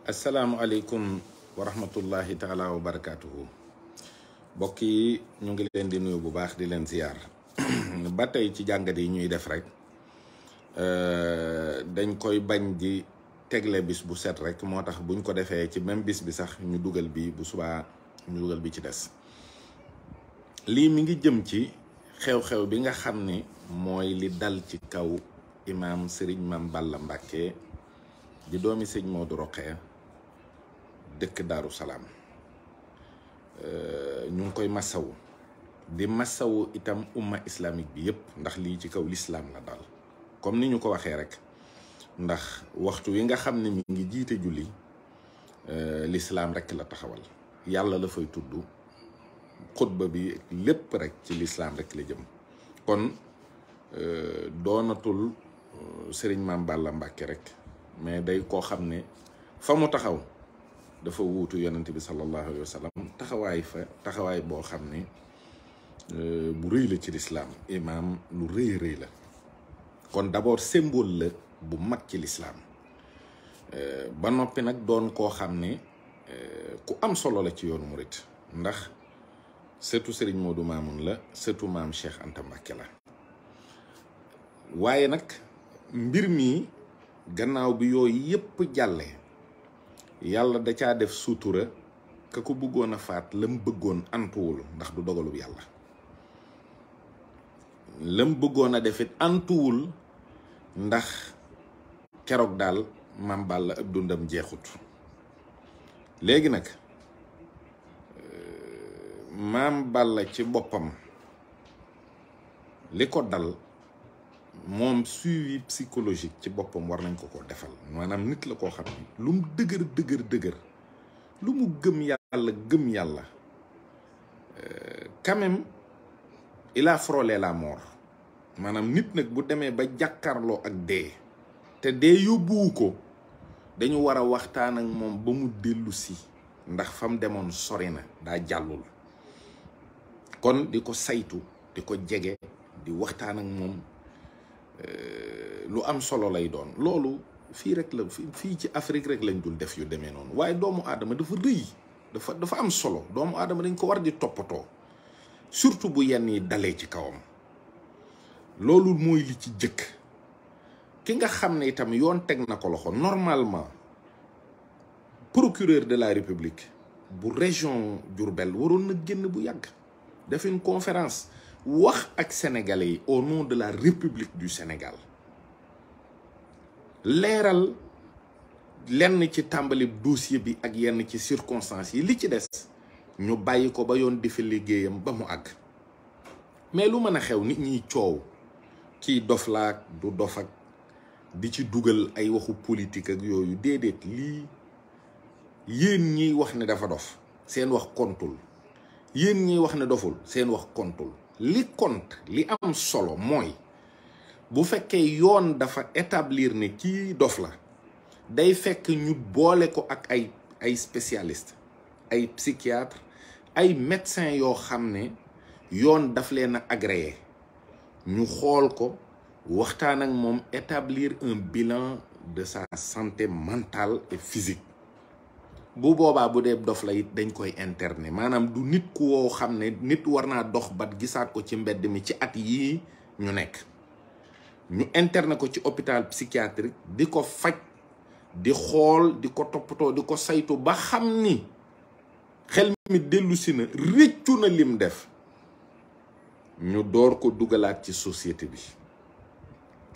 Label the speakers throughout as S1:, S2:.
S1: asalaamualeykum wa rahmatullahi taala wa barakaatuhu mbokk yi ñu ngi leen di nuyu bu baax di leen ziyaar ba tey ci jàngat yi ñuy def rek dañ koy bañ di tegle bis bu set rek moo tax buñ ko defee ci même bis bi sax ñu dugal bi bu subaa ñu dugal bi ci des lii mi ngi jëm ci xew-xew bi nga xam ne mooy li dal ci kaw imaam Serigne Mame Balla Mbacké di doomi sëñ Modou Rokhaya dëkk Daaru Salaam ñu ngi koy masawu di masawu itam umma islamique bi yépp ndax lii ci kaw lislaam la dal comme ni ñu ko waxee rek ndax waxtu wi nga xam ne mi ngi jiite julli lislaam rek la taxawal yàlla la fay tudd xutba bi lépp rek ci lislaam rek la jëm kon doonatul Serigne Mame Balla Mbacké rek mais day koo xam ne fa mu taxaw dafa wuutu yonent bi sallallahu alayhi wa sallam taxawaay boo xam ne bu rëy la ci lislaam imaam lu rëy la kon d'abord symbole la bu mag ci lislaam ba noppi nag doon koo xam ne ku am solo la ci yoonu murit ndax sëtu Serigne Modou Mamoun la sëtu maam Cheikh Anta Mbacké la waaye nag mbir mi gannaaw bi yooyu yépp jàlle yàlla da caa def sutura ka ko bëggoon a faat lam bëggoon antuwul ndax du dogalub yàlla lam bëggoon a defit antuwul ndax keroog daal Mame Balla ab dundam jeexut léegi nag Mame Balla ci boppam li ko dal moom suivi psychologique ci boppam war nañ ko defal maanaam nit la koo xam ne lu mu dëgër lu mu gëm yàlla quand même il a frôlé la mort maanaam nit nag bu demee ba jàkkaarloo ak dee te dee yóbbuwu ko dañu war a waxtaan ak moom ba mu dellu si ndax fam demoon sori na daa jàllul kon di ko saytu di ko jege di waxtaan ak moom lu am solo lay doon loolu fii rek la fii ci Afrique rek lañ dul def yu demee noonu waaye doomu aadama dafa rëy dafa am solo doomu aadama dañ ko war di toppatoo surtout bu yenn yi dalee ci kawam loolu mooy li ci jëkk ki nga xam ne itam yoon teg na ko loxo normalement procureur de la République bu région Diourbel waroon na génn bu yàgg def une conférence wax ak sénégalais yi au nom de la République du Sénégal leeral lenn ci tàmbali dossier bi ak yenn ci circonstances yi li ci des ñu bàyyi ko ba yoon di fi liggéeyam ba mu àgg mais lu mën a xew nit ñiy coow kii dof laak du dof ak di ci dugal ay waxu politique ak yooyu déedéet lii yéen ñiy wax ne dafa dof seen wax kontul yéen ñiy wax ne doful seen wax kontul li compte li am solo mooy bu fekkee yoon dafa établir ne kii dof la day fekk ñu boole ko ak ay spécialiste ay psychiatre ay médecin yoo xam ne yoon daf leen a agréé ñu xool ko waxtaan ak moom établir un bilan de sa santé mentale et physique bu boobaa bu dee dof la it dañ koy interner maanaam du nit ku woo xam ne nit war naa dox bat gisaat ko ci mbedd mi ci at yii ñu nekk ñu interner ko ci hôpital psychiatrique di ko faj di xool di ko toppatoo di ko saytu ba xam ni xel mi dellusi na rëccu na lim def ñu door ko dugalaat ci société bi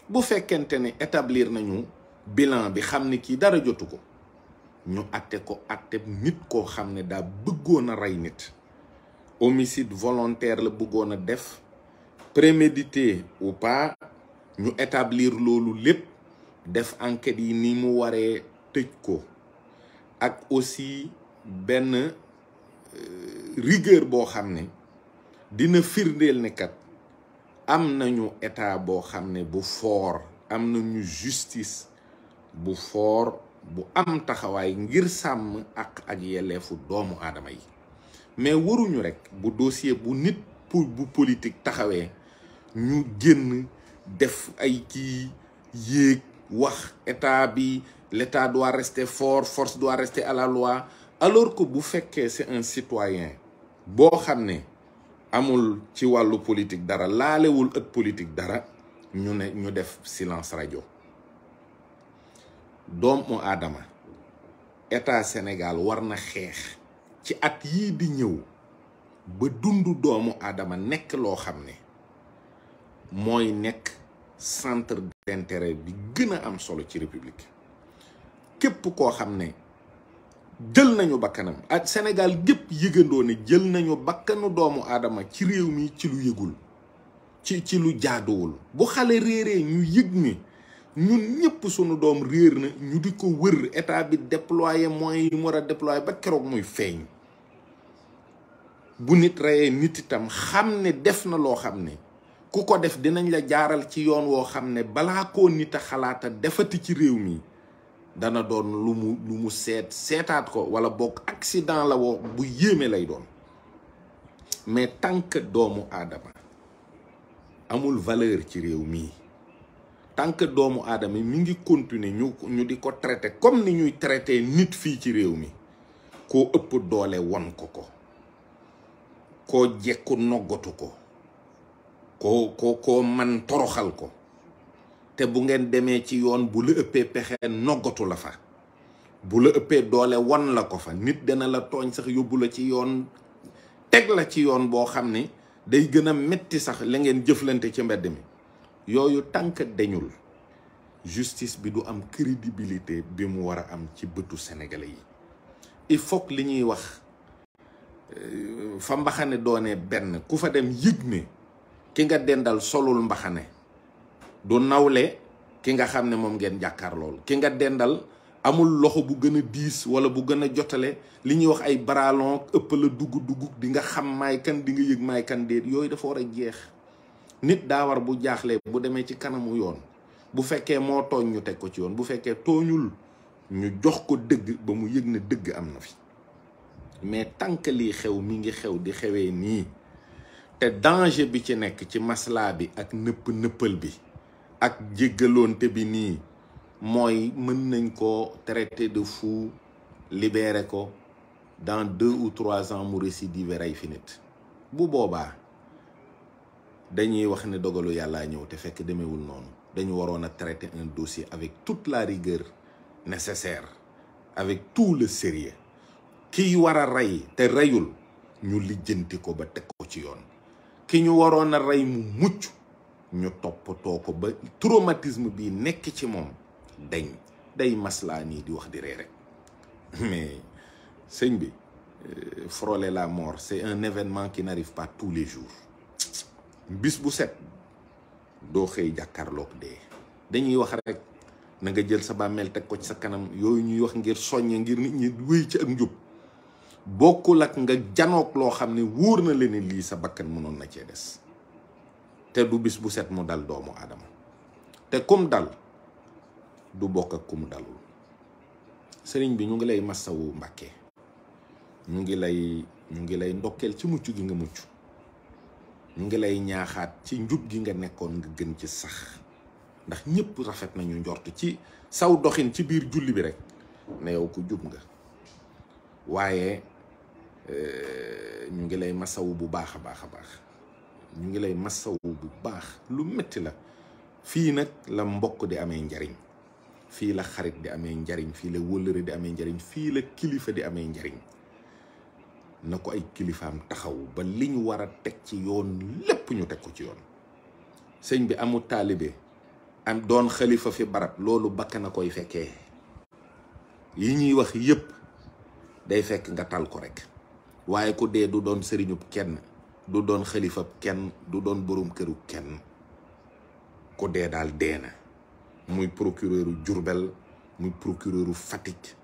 S1: bu fekkente ne établir nañu bilan bi xam ni kii dara jotu ko ñu atte ko atte nit koo xam ne daa bëggoon a rey nit homicide volontaire la bëggoon a def prémédité ou pas ñu établir loolu lépp def enquête yi ni mu waree tëj ko ak aussi benn rigueur boo xam ne dina firndeel ne kat am nañu état boo xam ne bu fort am nañu justice bu fort bu am taxawaay ngir sàmm ak yelleefu doomu aadama yi mais waruñu rek bu dossier bu nit bu politique taxawee ñu génn def ay kii yéeg wax état bi l'État doit rester fort, force doit rester à la loi, alors que bu fekkee c'est un citoyen boo xam ne amul ci wàllu politique dara laalewul ëtt politique dara ñu ne ñu def silence radio. doomu aadama état Sénégal war na xeex ci at yii di ñëw ba dundu doomu aadama nekk loo xam ne mooy nekk centre d'intérêt bi gën a am solo ci république. képp koo xam ne jël nañu bakkanam ak Sénégal gépp yëgandoo ne jël nañu bakkanu doomu aadama ci réew mi ci lu yëgul ci lu jaaduwul. bu xale réeree ñu yëg ni ñun ñëpp sunu doom réer na ñu di ko wër état bi déployer moyens yi mu war a déployer ba keroog muy feeñ. bu nit reyee nit itam xam ne def na loo xam ne ku ko def dinañ la jaaral ci yoon woo xam ne balaa koo nit a xalaata defati ci réew mi dana doon lu mu seetaat ko wala boog accident la woo bu yéeme lay doon. mais tant que doomu aadama amul valeur ci réew mi tant que doomu aadama mi ngi continuer ñu di ko traiter comme ni ñuy traiter nit fii ci réew mi koo ëpp doole won ko koo jekku noggatu ko koo man toroxal ko. te bu ngeen demee ci yoon bu la ëppee pexe noggatu la fa, bu la ëppee doole won la ko fa. nit dana la tooñ sax yóbbu la ci yoon, teg la ci yoon boo xam ne day gën a metti sax la ngeen jëflante ci mbedd mi. yooyu tànk deñul justice bi du am crédibilité bi mu war a am ci bëtu sénégalais yi. il faut que li ñuy wax fa mbaxane doone benn ku fa dem yëg ne ki nga dendal solul mbaxane du nawle ki nga xam ne moom ngeen jàkkaar lool. ki nga dendal amul loxo bu gën a diis wala bu gën a jotale li ñuy wax ay baralon ëpp la dugg di nga xam maay kan, di nga yëg maay kan déet. yooyu dafa war a jeex. nit daa war bu jaaxlee bu demee ci kanamu yoon, bu fekkee moo tooñ ñu teg ko ci yoon, bu fekkee tooñul ñu jox ko dëgg ba mu yëg ne dëgg am na fi. mais tant que lii xew mi ngi xew di xewee nii te danger bi ci nekk ci maslaa bi ak nëppal bi ak jéggaloonte bi nii mooy mën nañ ko traité de fou, libéré ko dans 2 ou 3 ans mu récidive rey fi nit. bu boobaa dañuy wax ne dogalu yàllaa ñëw te fekk demeewul noonu. dañu waroon a traiter un dossier avec toute la rigueur nécessaire, avec tout le sérieux. ki war a rey te reyul ñu lijjanti ko ba teg ko ci yoon. ki ñu waroon a rey mu mucc ñu toppatoo ko ba traumatisme bi nekk ci moom day maslaa nii di wax di rey rek. mais sëñ bi frôler la mort c'est un événement qui n'arrive pas tous les jours. bis bu set doo xëy jàkkaarloog dee. dañuy wax rek na nga jël sa bàmmeel teg ko ci sa kanam. yooyu ñuy wax ngir soññe ngir nit ñi wéy ci ak njub bokkul ak nga janoog loo xam ne wóor na leen lii sa bakkan mënoon na cee des. te du bis bu set mu dal doomu aadama te kum dal du bokk ak kum dalul. sëriñ bi ñu ngi lay massawu Mbàkke, ñu ngi lay ndokkeel ci mucc gi nga mucc. ñu ngi lay ñaaxaat ci njub gi nga nekkoon nga gën ci sax, ndax ñëpp rafet nañu njort ci saw doxin ci biir julli bi rek ne yow ku jub nga. waaye ñu ngi lay masawu bu baax a baax a baax. ñu ngi lay masawu bu baax. lu metti la. fii nag la mbokk di amee njariñ, fii la xarit di amee njariñ, fii la wëllëre di amee njariñ, fii la kilifa di amee njariñ. na ko ay kilifaam taxaw ba li ñu war a teg ci yoon lépp ñu teg ko ci yoon. sëñ bi amul taalibe am doon xalifa fi barab, loolu bakk na koy fekkee. yi ñuy wax yépp day fekk nga tal ko rek. waaye ku dee du doon sëriñub kenn, du doon xalifab kenn, du doon borom këru kenn. ku dee daal dee na. muy procureuru Diourbel, muy procureuru Fatick,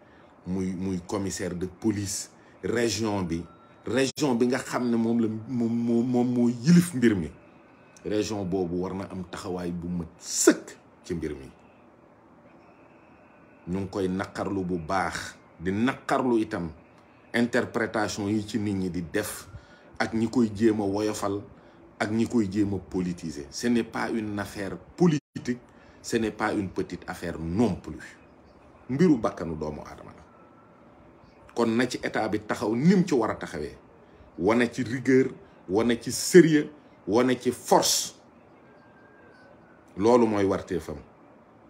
S1: muy commissaire de police région bi nga xam ne moom moo yilif mbir mi. région boobu war na am taxawaay bu mat sëkk ci mbir mi. ñu ngi koy naqarlu bu baax, di naqarlu itam interprétation yi ci nit ñi di def ak ñi koy jéem a woyofal ak ñi koy jéem a politiser. ce n'est pas une affaire politique, ce n'est pas une petite affaire non plus. mbiru bakkanu doomu aadama la kon na ci état bi taxaw nim ci war a taxawee wane ci rigueur wane ci sérieux wane ci force loolu mooy warteefam.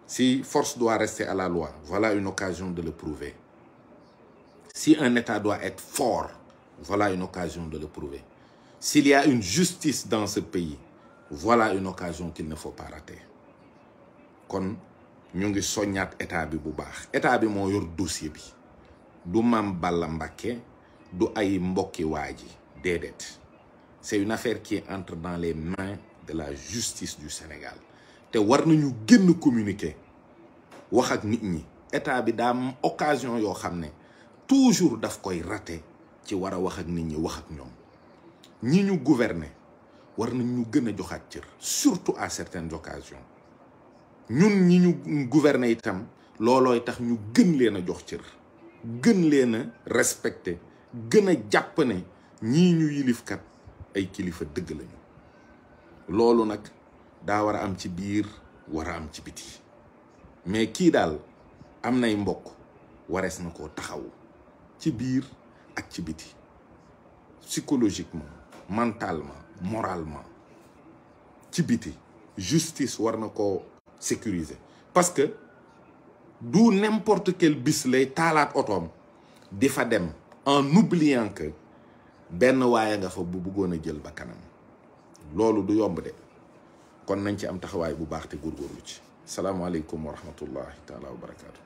S1: Si force doit rester à la loi, voilà une occasion de le prouver. Si un État doit être fort, voilà une occasion de le prouver. S'il y a une justice dans ce pays, voilà une occasion qu'il ne faut pas rater. kon ñu ngi soññaat état bi bu baax état bi moo yor dossier bi du Mame Balla Mbacké du ay mbokki waa ji déedéet c'est une affaire qui entre dans les mains de la justice du Sénégal te war nañu génn communiquer wax ak nit ñi état bi daa am occasion yoo xam ne toujours daf koy rater ci war a wax ak nit ñi wax ak ñoom ñi ñu gouverner war nañ ñu gën a joxaat cër surtout à certaines occasions ñun ñi ñu gouverner itam loolooy tax ñu gën leen a jox cër gën leen a respecter gën a jàpp ne ñii ñu yilifkat ay kilifa dëgg lañu loolu nag daa war a am ci biir war a am ci biti mais kii daal am nay mbokk warees na koo taxawu ci biir ak ci biti psychologiquement mentalement moralement ci biti justice war na koo sécuriser parce que du n'importe quel bis lay taalaat otoom di fa dem en oubliant que benn waaye nga fa bu bëggoon a jël ba kanam loolu du yomb de kon nañ ci am taxawaay bu baax te góorgóorlu ci salaamaaleykum wa rahmatullahi taala wa barakaatu